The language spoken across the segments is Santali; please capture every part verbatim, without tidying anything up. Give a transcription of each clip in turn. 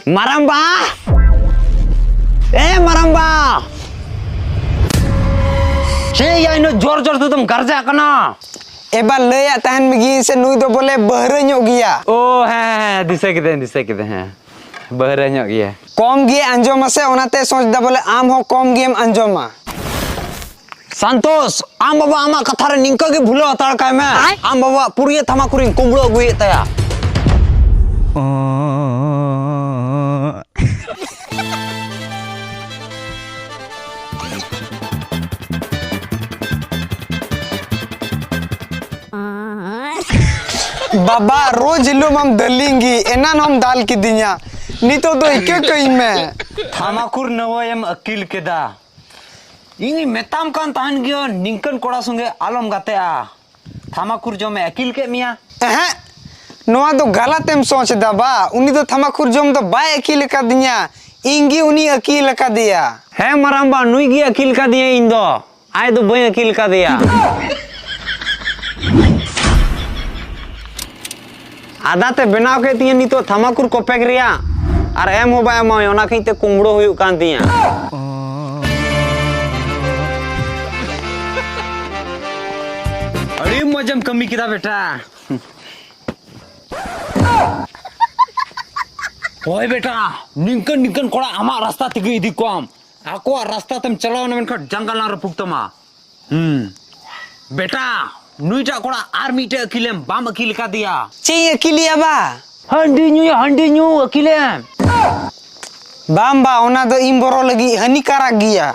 ᱢᱟᱨᱟᱢᱵᱟ! ᱮ ᱢᱟᱨᱟᱢᱵᱟ! ᱪᱮᱫ ᱭᱟ ᱤᱱᱟᱹᱜ ᱡᱳᱨ ᱡᱳᱨ ᱛᱮᱫᱚᱢ ᱜᱟᱨᱡᱟᱜ ᱠᱟᱱᱟ? ᱮᱵᱟᱨ ᱞᱟᱹᱭᱟᱫ ᱛᱟᱦᱮᱱ ᱢᱮᱜᱤᱧ ᱥᱮ, ᱱᱩᱭ ᱫᱚ ᱵᱚᱞᱮ ᱵᱟᱹᱦᱨᱟᱹ ᱧᱚᱜ ᱜᱮᱭᱟ᱾ ᱳ ᱦᱮᱸ, ᱦᱮᱸ, ᱦᱮᱸ, ᱫᱤᱥᱟᱹ ᱠᱤᱫᱟᱹᱧ, ᱫᱤᱥᱟᱹ ᱠᱤᱫᱟᱹᱧ, ᱦᱮᱸ᱾ ᱵᱟᱹᱦᱨᱟᱹ ᱧᱚᱜ ᱜᱮᱭᱟ᱾ ᱠᱚᱢ ᱜᱮ ᱟᱸᱡᱚᱢᱟ ᱥᱮ, ᱚᱱᱟᱛᱮ ᱥᱚᱪ ᱫᱟ ᱵᱚᱞᱮ ᱟᱢ ᱦᱚᱸ ᱠᱚᱢ ᱜᱮᱢ ᱟᱸᱡᱚᱢᱟ᱾ ᱥᱟᱱᱛᱳᱥ, ᱟᱢ ᱵᱟᱵᱟ ᱟᱢᱟᱜ ᱠᱟᱛᱷᱟ ᱨᱮ ᱱᱤᱝᱠᱟᱹ ᱜᱮ ᱵᱷᱩᱞᱟᱹᱣ ᱦᱟᱛᱟᱲ ᱠᱟᱭ ᱢᱮ᱾ ᱟᱢ ᱵᱟᱵᱟᱣᱟᱜ ᱯᱩᱨᱤᱭᱟᱹ ᱛᱷᱟᱢᱟᱠᱩᱨᱤᱧ ᱠᱩᱢᱵᱽᱲᱩ ᱟᱹᱜᱩᱭᱮᱫ ᱛᱟᱭᱟ᱾ ᱵᱟᱵᱟ, ᱨᱳᱡᱽ ᱦᱤᱞᱳᱜ ᱢᱟᱢ ᱫᱟᱹᱞᱤᱧ ᱜᱮ, ᱮᱱᱟᱱ ᱦᱚᱢ ᱫᱟᱞ ᱠᱤᱫᱤᱧᱟ, ᱱᱤᱛᱚᱜ ᱫᱚ ᱤᱠᱟᱹ ᱠᱟᱹᱧ ᱢᱮ᱾ ᱛᱷᱟᱢᱟᱠᱩᱨ ᱱᱟᱹᱣᱟᱹᱭᱮᱢ ᱟᱹᱠᱤᱞ ᱠᱮᱫᱟ᱾ ᱤᱧᱤᱧ ᱢᱮᱛᱟᱢ ᱠᱟᱱ ᱛᱟᱦᱮᱱ ᱜᱮᱭᱟ, ᱱᱤᱝᱠᱟᱹᱱ ᱠᱚᱲᱟ ᱥᱚᱸᱜᱮ ᱟᱞᱚᱢ ᱜᱟᱛᱮᱜᱼᱟ᱾ ᱛᱷᱟᱢᱟᱠᱩᱨ ᱡᱚᱢᱮ ᱟᱹᱠᱤᱞ ᱠᱮᱫ ᱢᱮᱭᱟ᱾ ᱮᱦᱮᱸ, ᱱᱚᱣᱟ ᱫᱚ ᱜᱟᱞᱟᱛ ᱮᱢ ᱥᱚᱪ ᱮᱫᱟ ᱵᱟ᱾ ᱩᱱᱤ ᱫᱚ ᱛᱷᱟᱢᱟᱠᱩᱨ ᱡᱚᱢ ᱫᱚ ᱵᱟᱭ ᱟᱹᱠᱤᱞ ᱟᱠᱟᱫᱤᱧᱟ, ᱤᱧ ᱜᱮ ᱩᱱᱤ ᱟᱹᱠᱤᱞ ᱟᱠᱟᱫᱮᱭᱟ᱾ ᱦᱮᱸ ᱢᱟᱨᱟᱢᱵᱟ, ᱱᱩᱭ ᱜᱮ ᱟᱹᱠᱤᱞ ᱠᱟᱫᱤᱧᱟ ᱤᱧ ᱫᱚ᱾ ᱟᱡ ᱫᱚ ᱵᱟᱹᱧ ᱟᱹᱠᱤᱞ ᱠᱟᱫᱮᱭᱟ᱾ ᱟᱫᱟ ᱛᱮ ᱵᱮᱱᱟᱣ ᱠᱮᱫ ᱛᱤᱧᱟᱹ ᱱᱤᱛᱚᱜ ᱛᱷᱟᱢᱟᱠᱩᱨ ᱠᱚᱯᱮᱠ ᱨᱮᱭᱟᱜ, ᱟᱨ ᱮᱢ ᱦᱚᱸ ᱵᱟᱭ ᱮᱢᱟᱣᱟᱹᱧ, ᱚᱱᱟ ᱠᱷᱟᱹᱛᱤᱨ ᱛᱮ ᱠᱩᱢᱵᱽᱲᱩ ᱦᱩᱭᱩᱜ ᱠᱟᱱ ᱛᱤᱧᱟᱹ᱾ ᱟᱹᱰᱤ ᱢᱚᱡᱮᱢ ᱠᱟᱹᱢᱤ ᱠᱮᱫᱟ ᱵᱮᱴᱟ᱾ ᱦᱳᱭ ᱵᱮᱴᱟ, ᱱᱤᱝᱠᱟᱹᱱ ᱱᱤᱝᱠᱟᱹᱱ ᱠᱚᱲᱟ ᱟᱢᱟᱜ ᱨᱟᱥᱛᱟ ᱛᱮᱜᱮ ᱤᱫᱤ ᱠᱚᱣᱟᱢ᱾ ᱟᱠᱚᱣᱟᱜ ᱨᱟᱥᱛᱟ ᱛᱮᱢ ᱪᱟᱞᱟᱣ ᱮᱱᱟ, ᱢᱮᱱᱠᱷᱟᱱ ᱡᱟᱸᱜᱟ ᱞᱟᱝ ᱨᱟᱹᱯᱩᱫ ᱛᱟᱢᱟ᱾ ᱦᱩᱸ᱾ ᱵᱮᱴᱟ, ᱱᱩᱭᱴᱟᱜ ᱠᱚᱲᱟ ᱟᱨ ᱢᱤᱫᱴᱮᱡ ᱟᱹᱠᱤᱞᱮᱢ ᱵᱟᱢ ᱟᱹᱠᱤᱞ ᱟᱠᱟᱫᱮᱭᱟ᱾ ᱪᱮᱫ ᱤᱧ ᱟᱹᱠᱤᱞᱮᱭᱟ ᱵᱟ? ᱦᱟᱺᱰᱤ ᱧᱩᱭᱟ, ᱦᱟᱺᱰᱤ ᱧᱩ ᱟᱹᱠᱤᱞᱮᱢ᱾ ᱵᱟᱝ ᱵᱟ, ᱚᱱᱟ ᱫᱚ ᱤᱧ ᱵᱚᱨᱚ ᱞᱟᱹᱜᱤᱫ ᱦᱟᱹᱱᱤᱠᱟᱨᱟᱠ ᱜᱮᱭᱟ᱾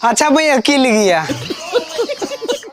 ᱟᱪᱪᱷᱟ, ᱵᱟᱹᱧ ᱟᱹᱠᱤᱞ ᱜᱮᱭᱟ᱾